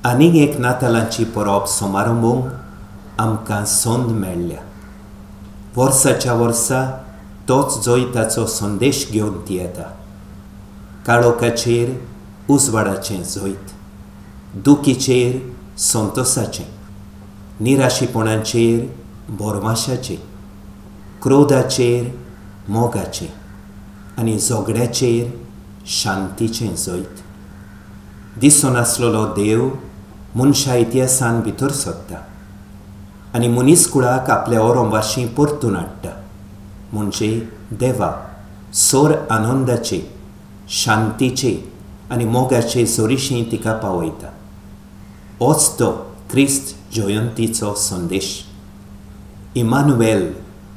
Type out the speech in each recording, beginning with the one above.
आनीक एक नातालांची परब समारंभूंक आमकां संद मेळ्ळ्या. वर्साच्या वर्सा तोच जैताचो संदेश घेवन ती येता. काळोखाचेर उजवाडाचें जैत, दुखीचेर संतोसाचें, निराशीपणाचेर भरवाशाचें, क्रोधाचेर मोगाचें आनी झगड्याचेर शांतीचें जैत. दिसनासलेलो देव मनशा इतिहासान भितर सरता आनी मनीस कुळाक आपल्या ओरंवाशी परतून हाडटा. म्हणजे देवा सोर आनंदाचे, शांतीचे आनी मोगाचे जोरीशी तिका पावयता. होच तो क्रिस्त जयंतीचो संदेश. इमानुएल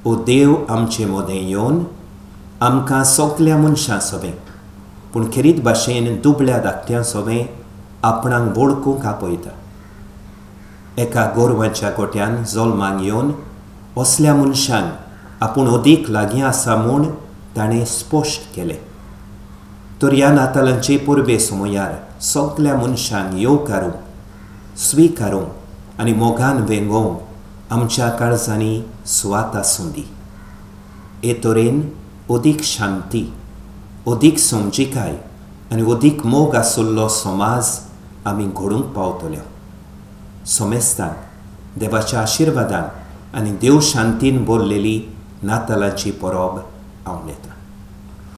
हो देव आमचे मदें येवन आमकां सगल्या मनशां सोबें, पूण खेरीत भाशेन दुबळ्या धाकट्यां सोबें आपणाक वळखूंक आपयता. एका गोरवाच्या गोट्यान जल्माक येवन असल्या मनशांक आपूण अदीक लागीं आसा म्हूण ताणें स्पश्ट केलें. तर ह्या नातालांचे परबे समयार सगल्या मनशांक येवकारूंक, स्विकारूंक आनी मोगान वेंगोवंक आमच्या काळजांनी सुवात आसूं दी. हे तरेन अदीक शांती, अदीक समजिकाय आनी अदीक मोग आशिल्लो समाज आमी घडोवंक पावतले. सोमेस्तान देवाच्या आशिर्वादान आनी देव शांतीन भरलेली नातालांची परब आंवडेता.